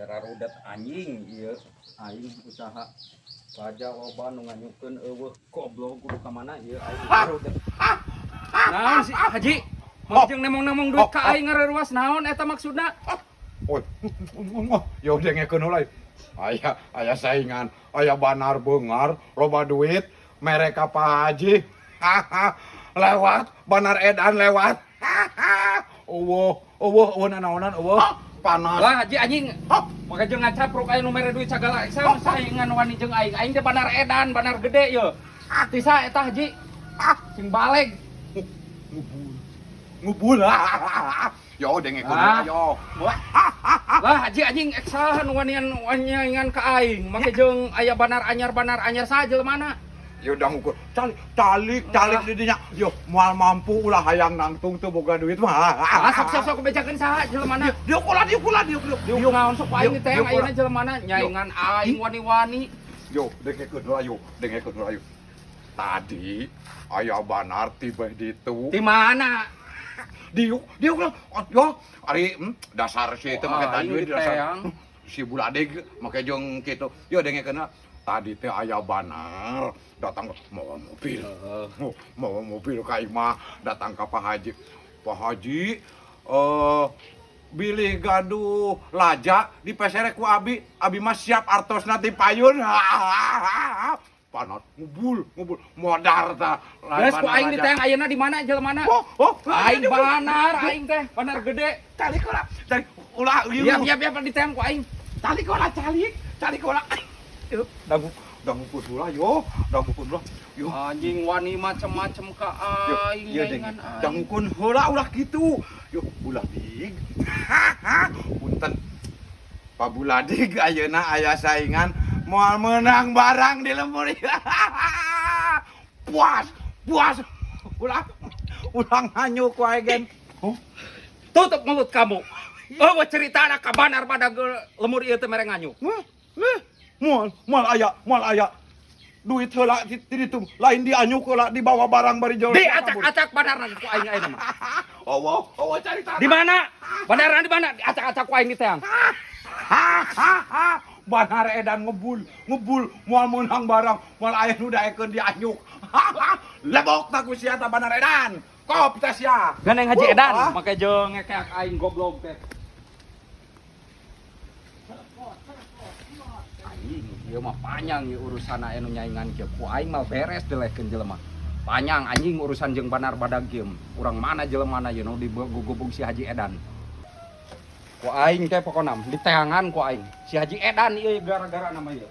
Gararudet anjing ieu aing usaha baja loba nu nganyukeun, euweuh, goblok. Kudu ka mana ieu aing garudet? Naon si Haji? Mau jeung nemong-nemong duit ka aing ngareruas, naon eta maksudna? Oi, ya udah ngekeun heula. Aya aya saingan, aya banar beunghar, loba duit, mere ka Pak Haji. Lewat, banar edan lewat. Euweuh, euweuh, euweuh nanaonan euweuh. Panas. Lah, Haji anjing. Maka jeung ngacapruk aya nu mere duit sagala sama saingan wani jeung aing. Aing teh banar edan, banar gede ye. Ti saha eta, Haji? Sing baleg. Ngubul. Ngubul. Yo dengekeun Ah. heula yo. Lah, Haji anjing, ek saha nu wanian nyaingan ka aing? Make jeung aya banar anyar, banar anyar saha jelema? Ya udah ngukur. Calik, calik, calik di dinya. Yo, moal mampu, ulah hayang nangtung teu boga duit mah. Ah, sok sok sok, bejakeun saha jelemana? Diuk ulah, diuk ulah, diuk, diuk. Diuk naon, sok aing teh Diuk ayeuna jelemana nyaingan aing wani-wani. Yo, dengekeun heula yo, dengekeun heula yo. Tadi aya banar tiba ditu. Di mana? Diuk, diuk lah. Oh, yo, ari dasar si itu make Aing tajwid dasar. diteang. Si buladeg make jeung kitu. Yo, dengekeun heula. Tadi teh aya banar datang mawa mobil. Oh, mawa mobil ka imah, datang ka Pak Haji. Pak Haji, bilih gaduh laja dipesere ku abi, abi mah siap artosna ti payun. Panas ngubul, ngubul modar ta. Geus ku aing diteang ayeuna di mana jelemana? Oh, oh, Aing banar, aing teh banar gede. Calik ulah, calik ulah ieu. Iya, iya, iya, diteang ku aing. Calik ulah, calik, calik ulah. Yuk, dangu dangukeun heula yo, dangukeun heula. Yo. Anjing wani macem-macem ka Yo, aing iya deng. nyaingan aing. Dangukeun heula, ulah kitu. Yo, buladig. Punten. Pak Buladig, ayeuna aya saingan moal menang barang di lembur. Puas, puas. Ulah ulah nganyuk wae gen. Oh, Tutup mulut kamu. Oh, cerita anak kabanar pada lemur ieu teh mere nganyuk. Hah? Eh, moal, moal aya, moal aya. Duit heula di ditu, lain dianyuk heula, dibawa barang bari jauh. Diacak-acak banarna ku aing ayeuna mah. Oh, oh, oh, cari tanah. Di mana? Banarna di mana? Diacak-acak ku aing diteang. Banar edan ngebul, ngebul, moal meunang barang, moal aya nu daekeun dianyuk. Lebok ta ku sia ta banar edan. Kop ta sia. Gandeng Haji Edan, Ah. make jeung ngekeak aing goblok teh. Aing ieu mah panjang ieu urusan anu nyaingan kieu. Ku aing mah beres dilehkeun jelema. Panjang anjing urusan jeung banar badag kieu. Urang mana jelemana ieu nu digugubug si Haji Edan? Ku aing teh pokona diteangan ku aing. Si Haji Edan ieu gara-gara nama ieu.